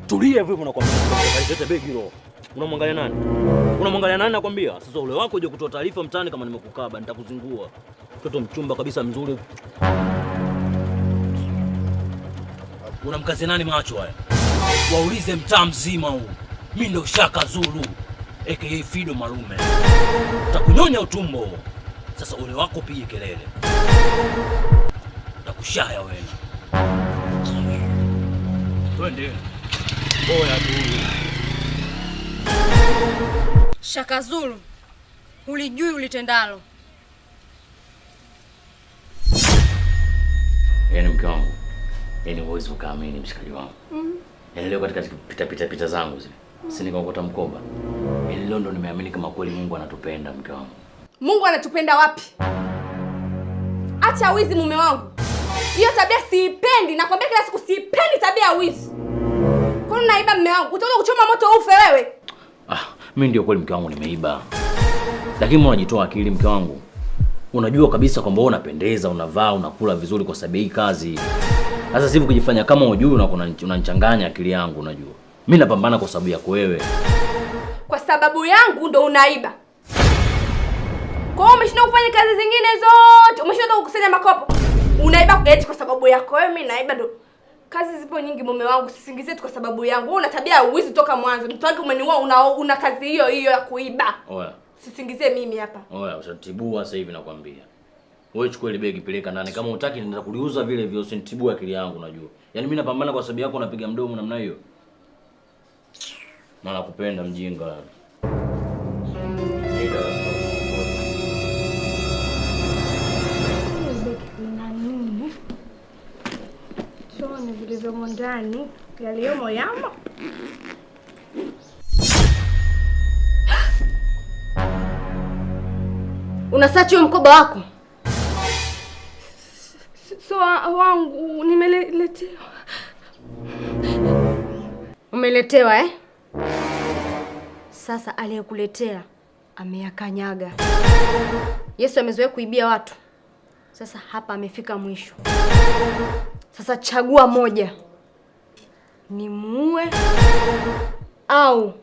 Tulia hivyo hivyo nakwambia. Leta begi hilo. Unamwangalia nani? Unamwangalia nani nakwambia? Sasa ule wako uje kutoa taarifa mtaani kama nimekukaba, nitakuzingua. Mtoto mchumba kabisa mzuri. Unamkazi nani macho haya? Waulize mtaa mzima huu. Mimi ndo Shaka Zulu aka Fido Malume. Utakunyonya utumbo. Sasa ule wako pige kelele. Takushaya wewe. Twende. Boya tu. Shaka Zulu, ulijui ulitendalo. Yaani mke wangu, yaani huwezi ukaamini mshikaji wangu. Yaani leo katika pita pita pita zangu zile, si nikaokota mkoba. Yaani leo ndo nimeamini kama kweli Mungu anatupenda mke wangu. Mungu anatupenda wapi? Acha wizi mume wangu. Hiyo tabia siipendi, nakwambia kila siku siipendi tabia ya wizi. Kwa nini unaiba mume wangu? Utakuja kuchoma moto ufe wewe. Ah, mimi ndio kweli mke wangu nimeiba. Lakini mbona unajitoa akili mke wangu? Unajua kabisa kwamba wewe unapendeza, unavaa, unakula vizuri kwa sababu hii kazi. Sasa sivyo kujifanya kama hujui unanichanganya akili yangu unajua. Mimi napambana kwa sababu yako wewe. Kwa sababu yangu ndo unaiba. Kwa hiyo umeshindwa kufanya kazi zingine zote, umeshindwa kukusanya makopo. Unaiba eti kwa sababu yako wewe, mimi naiba ndo. Kazi zipo nyingi mume wangu, usisingizie tu kwa sababu yangu. Wewe una tabia ya uwizi toka mwanzo. Mtu wake umeniua, una kazi hiyo hiyo ya kuiba. Oya. Usisingizie mimi hapa. Oya, utatibua sasa hivi nakwambia. Wewe chukua ile begi peleka ndani. Kama hutaki nenda kuliuza vile vile, usinitibue akili yangu unajua. Yaani mimi napambana kwa sababu yako unapiga mdomo namna hiyo. Na nakupenda mjinga. Nini? Tuone vilivyomo ndani, yaliyomo yamo. Unasearch huo mkoba wako? So wangu nimeletewa. Umeletewa eh? Sasa aliyekuletea ameyakanyaga. Yesu amezoea kuibia watu. Sasa hapa amefika mwisho. Sasa chagua moja, nimuue au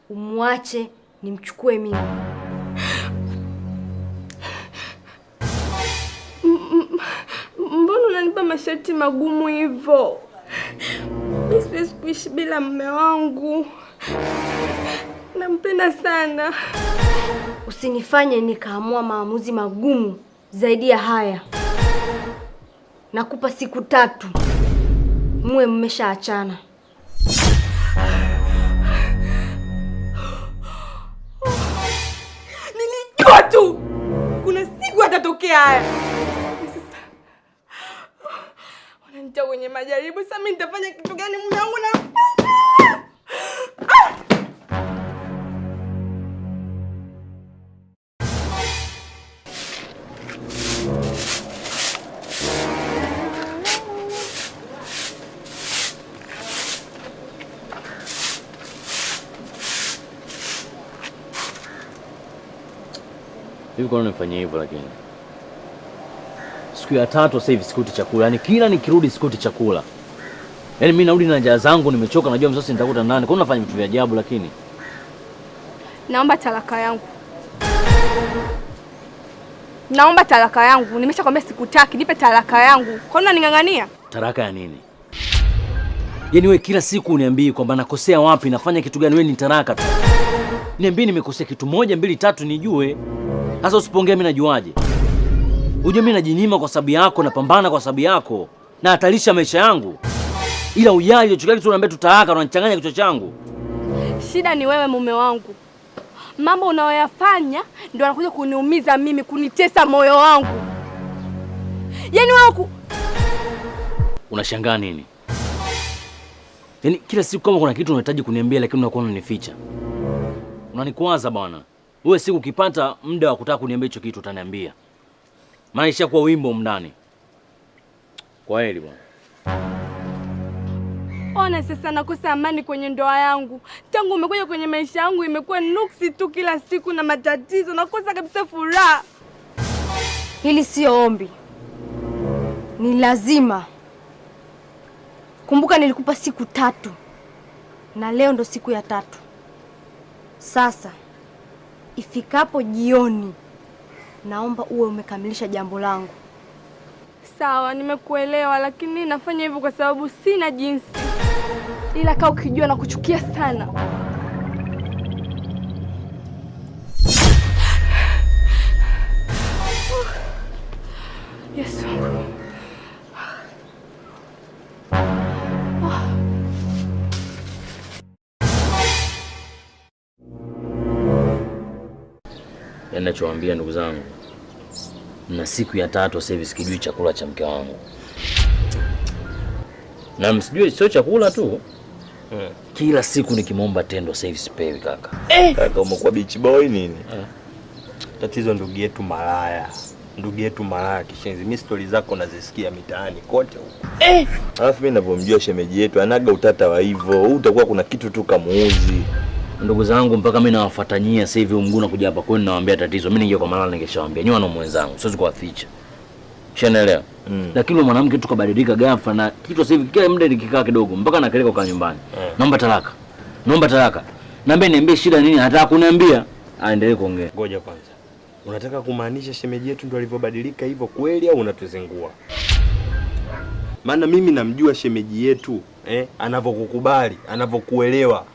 umwache nimchukue mimi. Mbona unanipa masharti magumu hivyo? Mimi siwezi kuishi bila mume wangu. Nampenda sana. Usinifanye nikaamua maamuzi magumu zaidi ya haya. Nakupa siku 3. Muwe mmeshaachana. Nilijua tu kuna siku atatokea haya. Sasa wananitia kwenye majaribu. Sasa mimi nitafanya kitu gani? Mume wangu na Hivi kwa nini unanifanyia hivyo lakini? Siku ya 3 sasa hivi sikuti chakula. Yaani kila nikirudi sikuti chakula. Yaani mimi narudi na njaa zangu nimechoka, najua msosi nitakuta ndani. Kwa nini unafanya vitu vya ajabu lakini? Naomba talaka yangu. Naomba talaka yangu. Nimeshakwambia sikutaki, nipe talaka yangu. Kwa nini unaning'ang'ania? Talaka ya nini? Yaani wewe kila siku uniambii kwamba nakosea wapi, nafanya kitu gani, wewe ni talaka tu. Niambie nimekosea kitu 1 2 3 nijue. Sasa usipoongea mimi najuaje? Unajua mimi najinyima kwa sababu yako, napambana kwa sababu yako. Na hatarisha maisha yangu. Ila ujali ulichokiona kitu unaambia tutaaka, unanichanganya kichwa changu. Shida ni wewe mume wangu. Mambo unayoyafanya ndio yanakuja kuniumiza mimi, kunitesa moyo wangu. Yaani wewe Unashangaa nini? Yaani kila siku kama kuna kitu unahitaji kuniambia lakini unakuwa unanificha. Unanikwaza bwana. Wewe siku ukipata muda wa kutaka kuniambia hicho kitu utaniambia. Maana ishakuwa wimbo mndani. Kwa heri bwana. Ona sasa nakosa amani kwenye ndoa yangu. Tangu umekuja kwenye maisha yangu imekuwa nuksi tu kila siku na matatizo, nakosa kabisa furaha. Hili sio ombi. Ni lazima. Kumbuka nilikupa siku 3. na leo ndo siku ya tatu. Sasa ifikapo jioni, naomba uwe umekamilisha jambo langu. Sawa, nimekuelewa, lakini nafanya hivyo kwa sababu sina jinsi, ila kaa ukijua na kuchukia sana. Yesu wangu. Yaani nachowaambia ndugu zangu, na siku ya tatu sasa hivi sikijui chakula cha mke wangu, na msijui sio chakula tu. Kila siku nikimwomba tendo sasa hivi sipewi kaka. Kaka umekuwa beach boy nini? Tatizo ndugu yetu malaya, ndugu yetu malaya kishenzi. Mimi stori zako nazisikia mitaani kote huko. Alafu mimi ninavyomjua shemeji yetu anaga utata wa hivyo. Huu utakuwa kuna kitu tu kamuuzi. Ndugu zangu mpaka mimi nawafuatanyia sasa hivi mguu na kuja hapa kwenu nawaambia tatizo. Mimi ninge kwa malala ningeshawaambia. Nyinyi wana mwenzangu, siwezi kuwaficha. Shanaelewa? Lakini yule mwanamke tu kabadilika ghafla na kitu sasa hivi kila muda nikikaa kidogo mpaka nakeleka kwa nyumbani. Naomba talaka. Naomba talaka. Naomba niambie shida nini, hata kuniambia. Aendelee kuongea. Ngoja kwanza. Unataka kumaanisha shemeji yetu ndo alivyobadilika hivyo kweli au unatuzingua? Maana mimi namjua shemeji yetu anavyokukubali, anavyokuelewa.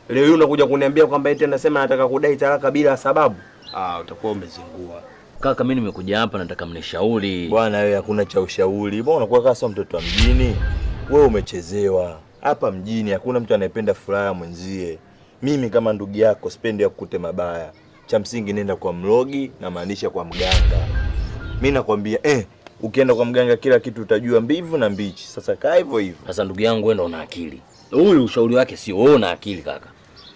Leo hii unakuja kuniambia kwamba eti anasema anataka kudai talaka bila sababu. Ah, utakuwa umezingua. Kaka, mimi nimekuja hapa nataka mnishauri. Bwana wewe hakuna cha ushauri. Mbona unakuwa kama sio mtoto wa mjini? Wewe umechezewa. Hapa mjini hakuna mtu anayependa furaha mwenzie. Mimi kama ndugu yako sipendi akukute mabaya. Cha msingi nenda kwa mlogi na maanisha kwa mganga. Mimi nakwambia ukienda kwa mganga kila kitu utajua mbivu na mbichi. Sasa kaa hivyo hivyo. Sasa ndugu yangu wewe ndo una akili. Huyu ushauri wake sio wewe una akili kaka.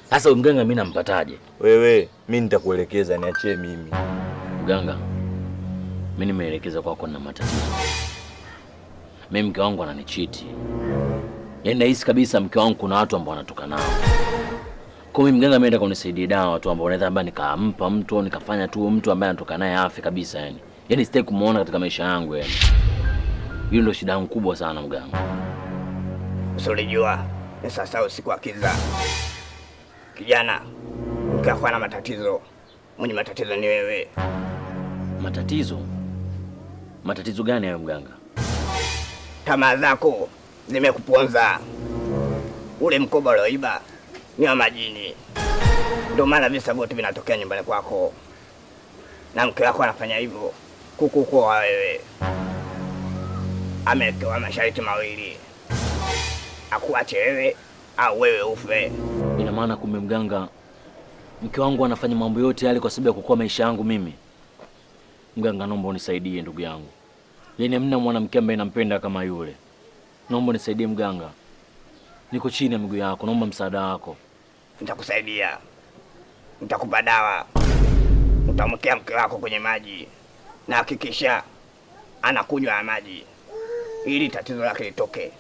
Sasa huyu mganga mimi nampataje? Wewe mimi nitakuelekeza, niachie mimi. Mganga, mimi nimeelekeza kwako na matatizo. Mimi mke wangu ananichiti. Yaani nahisi kabisa mke wangu kuna watu ambao wanatoka nao. Kwa hiyo mganga ameenda kunisaidia dawa watu ambao naweza labda nikampa mtu au nikafanya tu mtu ambaye anatoka naye afe kabisa yani. Yaani sitaki kumuona katika maisha yangu yani. Hiyo ndio shida yangu kubwa sana mganga. Usilijua ni sasa usiku wa kiza. Kijana, ukiwa na matatizo, mwenye matatizo ni wewe. Matatizo? Matatizo gani hayo mganga? Tamaa zako zimekuponza. Ule mkoba ulioiba ni wa majini. Ndio maana visa vyote vinatokea nyumbani kwako, na mke wako anafanya hivyo kukukoa wewe. Amewekewa masharti mawili, akuache wewe au wewe ufe. Ina maana kumbe mganga, mke wangu anafanya mambo yote yale kwa sababu ya kuokoa maisha yangu mimi. Mganga, naomba unisaidie ndugu yangu. Yaani hamna mwanamke ambaye nampenda kama yule. Naomba unisaidie mganga. Niko chini ya miguu yako, naomba msaada wako. Nitakusaidia, nitakupa dawa, utamwekea mke wako kwenye maji na hakikisha anakunywa ya maji ili tatizo lake litoke.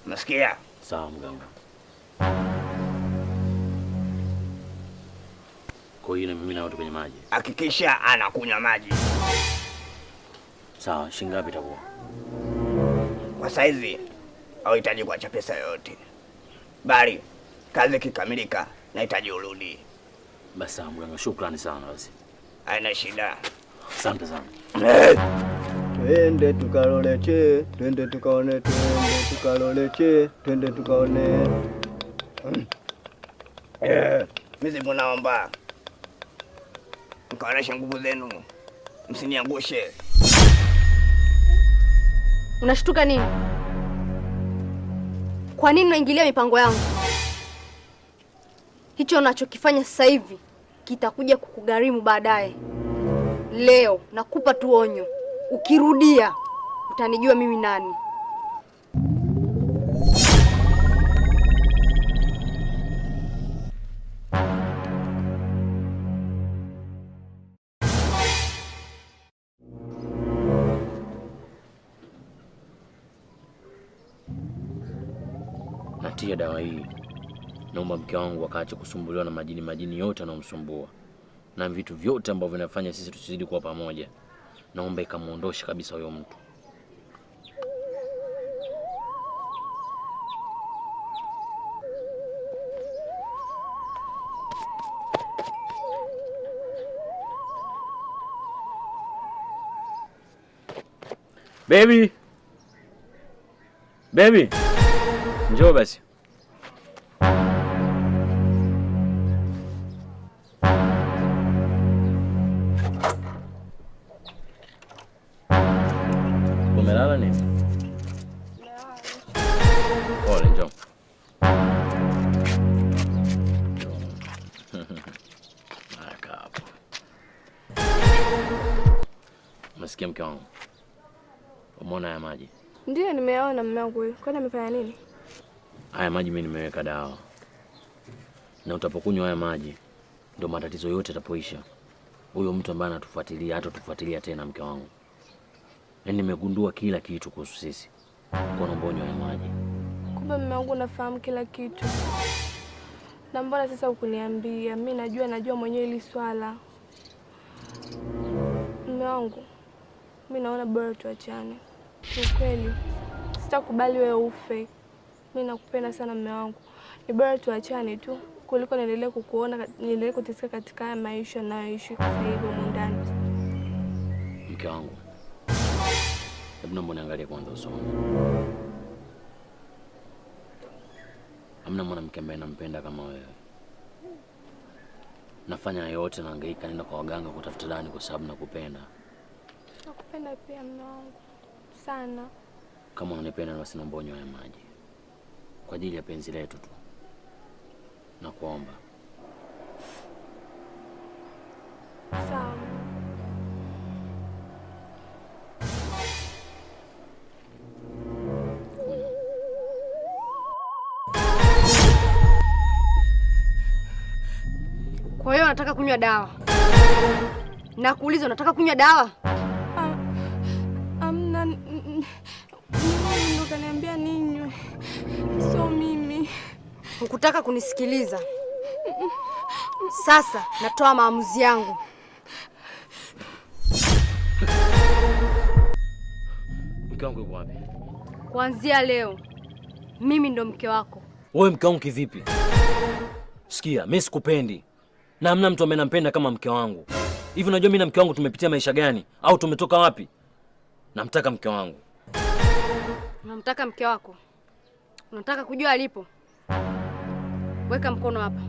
Unasikia? Sawa mganga. Kwa hiyo na mimi na watu kwenye maji. Hakikisha anakunywa maji. Sawa, shilingi ngapi itakuwa? Kwa saizi hauhitaji kuacha pesa yoyote, bali kazi ikikamilika nahitaji urudi. Basi sawa mganga, shukrani sana basi. Haina shida. Asante sana. Twende tukaloleche, twende tukaone, twende tukaloleche, twende tukaone. Mizimu naomba mkaoneshe nguvu zenu, msiniangushe. Unashtuka nini? Kwa nini unaingilia mipango yangu? Hicho unachokifanya sasa hivi kitakuja kukugharimu baadaye. Leo nakupa tu onyo, ukirudia utanijua mimi nani. Natia dawa hii, naomba mke wangu akaache kusumbuliwa na majini majini yote yanayomsumbua na vitu vyote ambavyo vinafanya sisi tusizidi kuwa pamoja. Naomba ikamuondoshe kabisa huyo mtu. Baby. Baby. Njoo basi. Umelala nini? Pole, njoo. Kaa hapo. Umesikia mke wangu? Umeona haya maji? Ndiyo, nimeyaona mume wangu huyu. Kwani amefanya nini? Haya maji mimi nimeweka dawa. Na utapokunywa haya maji ndio matatizo yote yatapoisha. Huyo mtu ambaye anatufuatilia hatatufuatilia tena mke wangu. Yaani nimegundua kila kitu kuhusu sisi. Kwa naomba unywe haya maji. Kumbe mume wangu unafahamu kila kitu. Na mbona sasa hukuniambia? Mimi najua mwenyewe hili swala. Mume wangu, mimi naona bora tuachane. Kiukweli sitakubali wewe ufe. Mimi nakupenda sana mume wangu. Ni bora tuachane tu kuliko niendelee kukuona, niendelee kuteseka katika haya maisha ninayoishi sasa hivi humu ndani. Mke wangu, hebu naomba niangalie kwanza usoni. Hamna mwanamke ambaye nampenda kama wewe. Nafanya yote, nahangaika, nenda kwa waganga kutafuta dani kwa sababu nakupenda. Nakupenda pia mume wangu sana. Kama unanipenda basi naomba unywe haya maji kwa ajili ya penzi letu tu. Nakuomba. Sawa. Kwa hiyo unataka kunywa dawa? Nakuuliza, unataka kunywa dawa? Amna, ndo kaniambia ninywe. Sio mimi. Hukutaka kunisikiliza. Sasa natoa maamuzi yangu. Mke wangu yuko wapi? Kuanzia leo mimi ndo mke wako. Wewe mke wangu kivipi? Sikia, mimi sikupendi. Na hamna mtu ambaye nampenda kama mke wangu. Hivi unajua mimi na mke wangu tumepitia maisha gani au tumetoka wapi? Namtaka mke wangu. Unamtaka mke wako? Unataka kujua alipo? Weka mkono hapa.